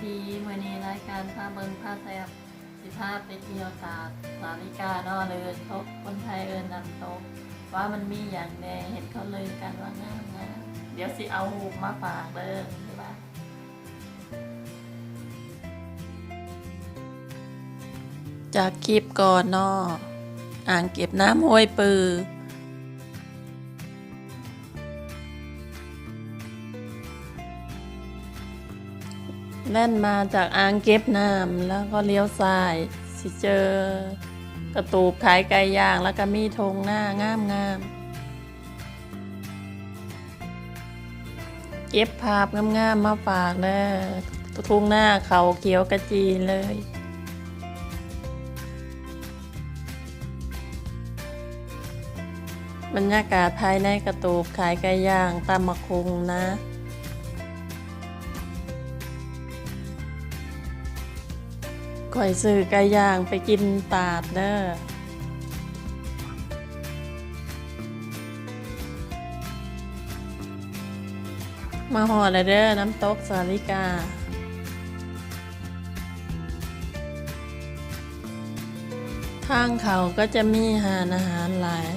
ດີ ມື້ນີ້ລາຍການພາເບິ່ງພາແຊບ ຊິພາໄປທ່ຽວຕາດສາລິກາເນາະ ຫຼືຄົນໄທເອີ້ນນ້ຳຕົກ ວ່າມັນມີຫຍັງແດ່ ເຫັນເຂົາລືກັນວ່າງາມໆ ດຽວຊິເອົາຮູບມາຝາກເດີ ບາຍບາຍ. ຈາກຄລິບກ່ອນເນາະ ອ່າງເກັບນ້ຳຫ້ວຍປື ແລ່ນມາຈາກອ່າງເກັບນ້ຳ ແລ້ວກໍລ້ຽວຊ້າຍ ຊິເຈີກະຕູບຂາຍໄກ່ຍ່າງ ແລ້ວກໍມີທົ່ງນາງາມໆ. ເກັບພາບງາມໆມາຝາກເດີ ທົ່ງນາເຂົ້າຂຽວຂະຈີເລີຍ. ບັນຍາກາດພາຍໃນກະຕູບຂາຍໄກ່ຍ່າງ ຕຳບັກຫຸ່ງນະ. ຂ້ອຍຊື້ໄກ່ຍ່າງໄປກິນຕາດເດີ. ມາຮອດແລ້ວເດີ ນ້ຳຕົກສາລິກາ. ທາງເຂົ້າກໍຈະມີຮ້ານອາຫານຫຼາຍ.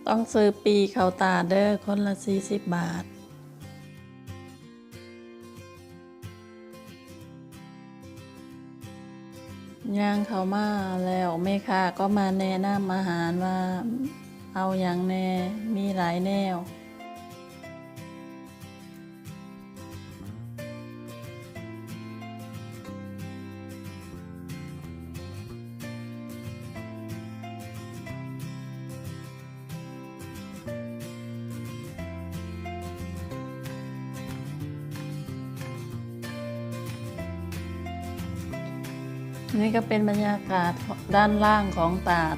ຕ້ອງຊື້ປີ້ເຂົ້າຕາດເດີ ຄົນລະສີ່ສິບບາດ. ຍ່າງເຂົ້າມາແລ້ວ ແມ່ຄ້າກໍມາແນະນຳອາຫານວ່າເອົາຫຍັງແດ່ ມີຫຼາຍແນວ. ນີ້ກໍເປັນບັນຍາກາດດ້ານລ່າງຂອງຕາດ.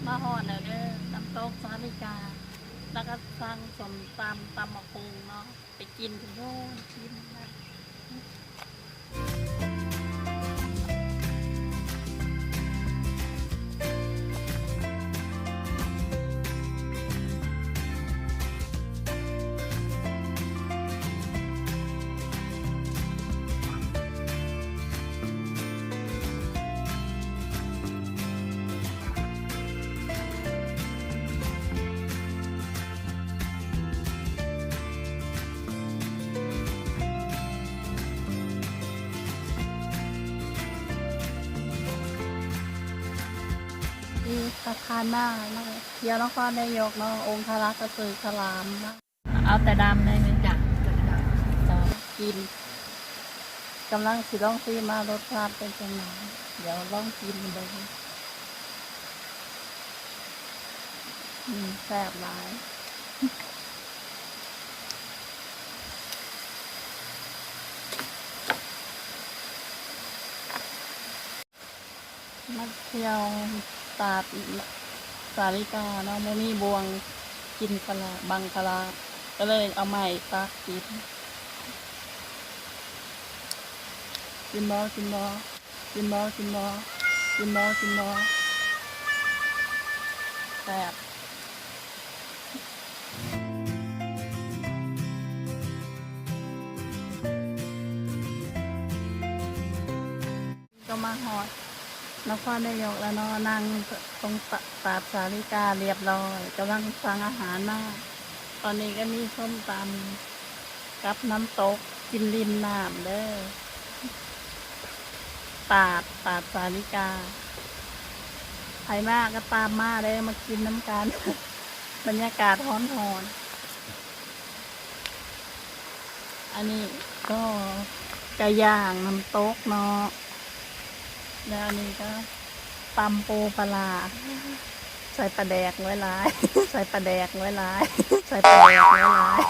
ມາຮອດແລ້ວເດີ ນ້ຳຕົກສາລິກາ ແລ້ວກໍສັ່ງສົ້ມຕຳ ຕຳບັກຫຸ່ງເນາະ ໄປກິນຢູ່ໂນ່ນ ກິນນະ. ທີ່ຜ່ານມາເນາະ ທ່ຽວນະຄອນນາຍົກເນາະ ອົງຄະລັກກະເສີກຂະຫຼາມເນາະ ເອົາແຕ່ດຳໄດ້ແມ່ນ ຈ້ະ ກິນ ກຳລັງຊິລອງຊີມວ່າລົດຊາດເປັນຈັ່ງໃດ ດຽວລອງກິນເບິ່ງ. ອືມ ແຊບຫຼາຍ. ມາທ່ຽວຕາດສາລິກາເນາະ ບໍ່ມີບ່ວງກິນຄະລາ ບັງຄະລາ ກໍເລີຍເອົາໄມ້ຕັກກິນ. ກິນບໍ່? ກິນບໍ່? ກິນບໍ່? ກິນບໍ່? ກິນບໍ່? ກິນບໍ່? ແຊບ. ກໍມາຮອດນະຄອນນາຍົກແລ້ວເນາະ ນັ່ງຕົງຕາດສາລິກາລຽບຮ້ອຍ ກຳລັງສັ່ງອາຫານມາ. ຕອນນີ້ກໍມີສົ້ມຕຳ ກັບນ້ຳຕົກ ກິນລິມນ້ຳເດີ ຕາດ ຕາດສາລິກາ. ໃຜມາກໍຕາມມາເດີ ມາກິນນຳກັນ ບັນຍາກາດຮ້ອນໆ. ອັນນີ້ກໍໄກ່ຍ່າງນ້ຳຕົກເນາະ. ແລ້ວອັນນີ້ກໍຕຳປູປາຫຼ້າ ໃສ່ປາແດກໄວ້ຫຼາຍ ໃສ່ປາແດກໄວ້ຫຼາຍ ໃສ່ປາແດກໄວ້ຫຼາຍ.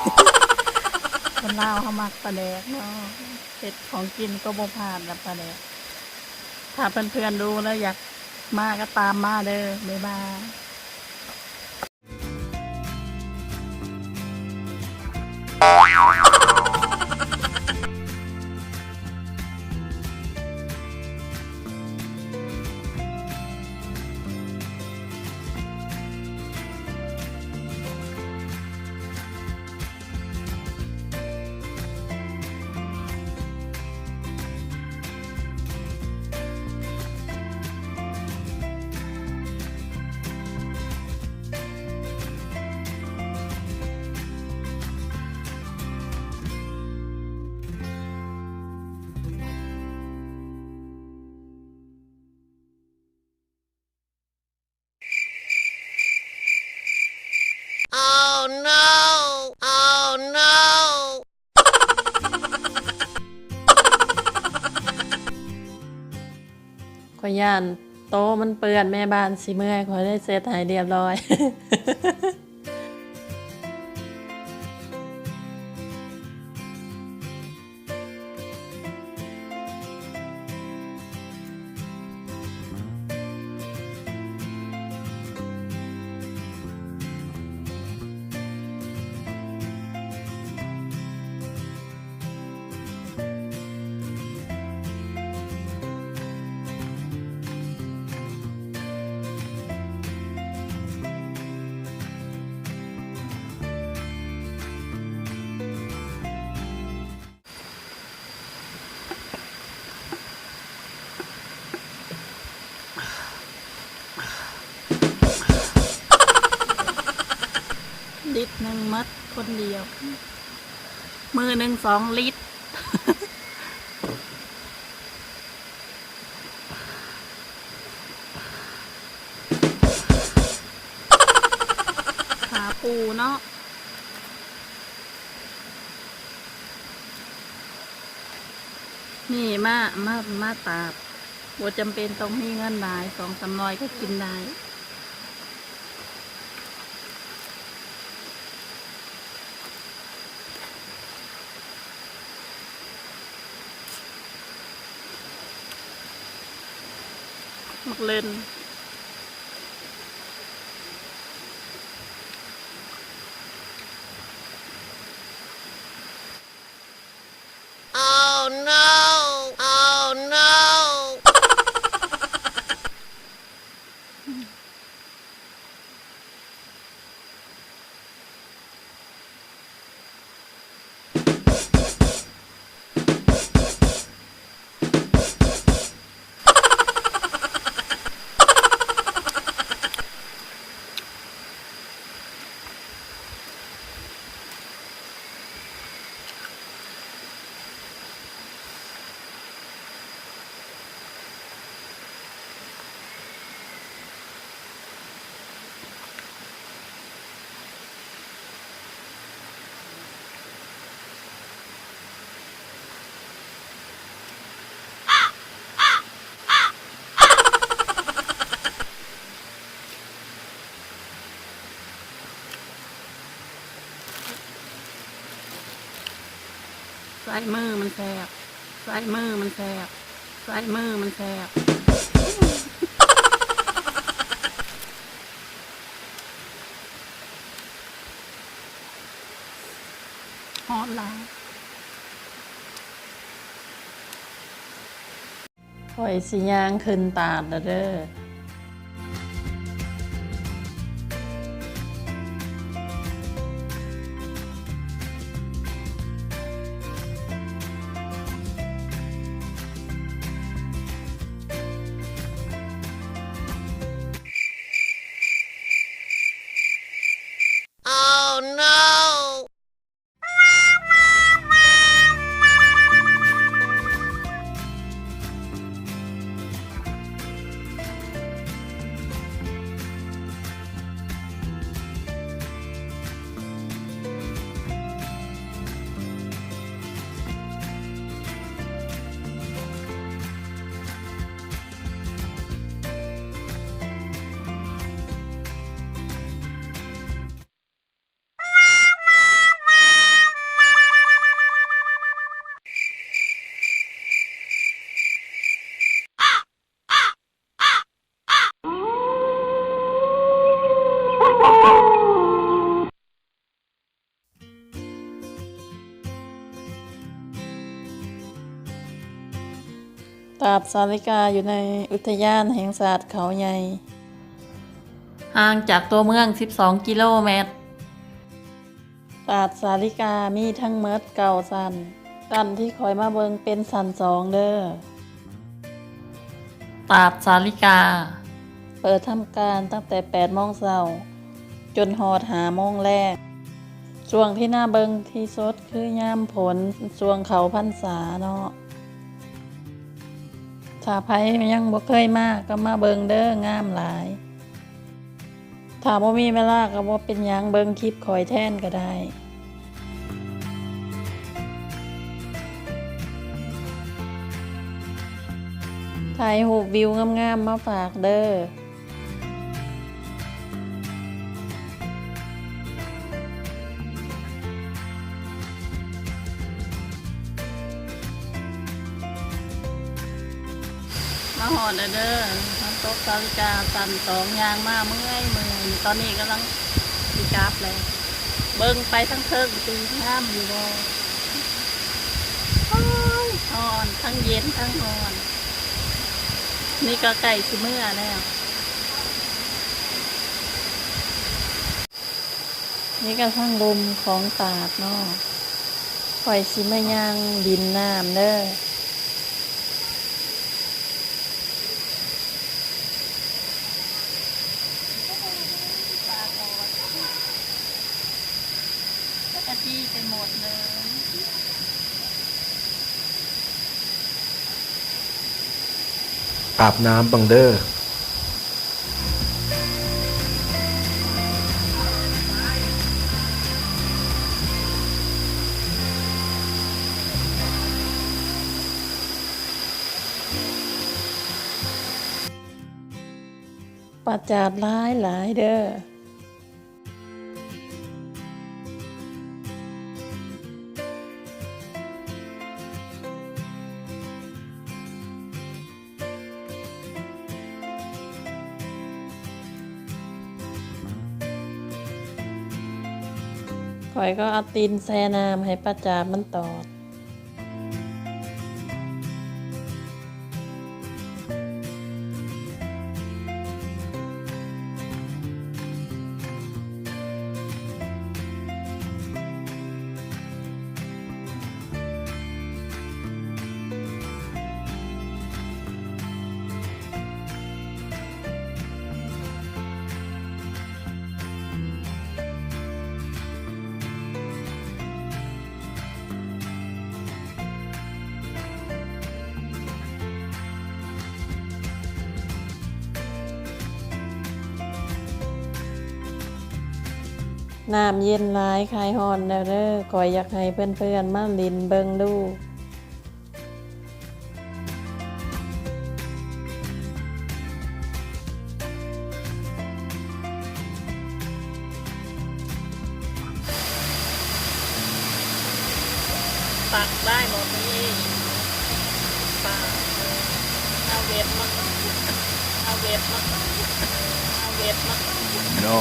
ຄົນລາວເຮົາມັກປາແດກເນາະ ເຮັດຂອງກິນກໍບໍ່ພາດລະປາແດກ. ຖ້າເພື່ອນໆ ດູແລ້ວຢາກມາກໍຕາມມາເດີ ບາຍບາຍ. Oh no! Oh no! ຂ້ອຍຢ້ານໂຕະມັນເປື້ອນ ແມ່ບ້ານຊິເມື່ອຍ ຂ້ອຍໄດ້ເຊັດໃຫ້ຮຽບຮ້ອຍ. ລິດໜຶ່ງໝົດຄົນດຽວ ມື້ໜຶ່ງສອງລິດ. ຂາປູເນາະ ນີ້ມາ ມາ ມາຕາບ ບໍ່ຈຳເປັນຕ້ອງມີເງິນຫຼາຍ ສອງສາມຮ້ອຍກໍກິນໄດ້. ໝາກເລັ່ນ. Oh no! Oh no! ໃຊ້ມືມັນແຊບ ໃຊ້ມືມັນແຊບ ໃຊ້ມືມັນແຊບ. ຮ້ອນຫຼາຍ. ຂ້ອຍຊິຍ່າງຂຶ້ນຕາດແລ້ວເດີ້. Oh no! ຕາດສາລິກາຢູ່ໃນອຸດທະຍານແຫ່ງຊາດເຂົາໃຫຍ່ ຫ່າງຈາກຕົວເມືອງສິບສອງກິໂລແມັດ. ຕາດສາລິກາມີທັງໝົດເກົ້າຊັ້ນ, ຊັ້ນທີ່ຂ້ອຍມາເບິ່ງເປັນຊັ້ນສອງເດີ້. ຕາດສາລິກາເປີດທຳການຕັ້ງແຕ່ແປດໂມງເຊົ້າຈົນຮອດຫ້າໂມງແລງ. ຊ່ວງທີ່ໜ້າເບິ່ງທີ່ສຸດຄືຍາມຝົນ, ຊ່ວງເຂົ້າພັນສາເນາະ. ຖ້າໃຜຍັງບໍ່ເຄີຍມາກໍມາເບິ່ງເດີ້, ງາມຫຼາຍ. ຖ້າບໍ່ມີເວລາກໍບໍ່ເປັນຫຍັງ, ເບິ່ງຄລິບຂ້ອຍແທນກໍໄດ້. ຖ່າຍຮູບວິວງາມໆມາຝາກເດີ້. ມາຮອດແລ້ວເດີ້ ນ້ຳຕົກສາລິກາ ຊັ້ນສອງ ຍ່າງມາເມື່ອຍໆ. ຕອນນີ້ກຳລັງຊິກັບແລ້ວ. ເບິ່ງໄປທາງເທິງຊິງາມຢູ່ບໍ່? ໂອ້ຍ ຮ້ອນ ທັງເຢັນທັງຮ້ອນ. ນີ້ກໍໃກ້ຊິເມືອແລ້ວ. ນີ້ກໍທາງລຸ່ມຂອງຕາດເນາະ. ຂ້ອຍຊິມາຍ່າງຫຼິ້ນນ້ຳເດີ້. ປາກອດ ຈັກກະຈີໄປໝົດເລີຍ. ອາບນ້ຳບັງເດີ້. ປາຈາດຫຼາຍໆເດີ້. ຂ້ອຍກໍເອົາຕີນແຊ່ນ້ຳໃຫ້ປາຈາດມັນຕອດ. ນ້ຳເຢັນຫຼາຍ ຄາຍຮ້ອນແລ້ວເດີ້. ຂ້ອຍຢາກໃຫ້ເພື່ອນໆມາຫຼິ້ນເບິ່ງດູ. ປັກໄດ້ບໍ່ນີ້? ປັກ ເອົາເວັບມາ ເອົາເວັບມາ ເອົາເວັບມາ. No.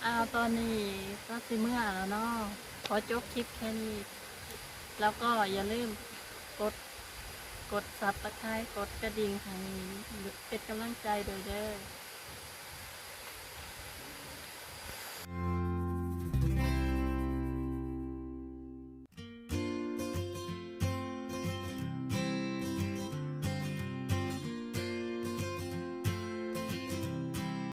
ອ້າວ ຕອນນີ້ກໍຊິເມືອແລ້ວເນາະ. ຂໍຈົບຄລິບແຄ່ນີ້ ແລ້ວກໍຢ່າລືມກົດ ກົດ Subscribe ກົດກະດິ່ງໃຫ້ເປັນກຳລັງໃຈດ້ວຍເດີ້.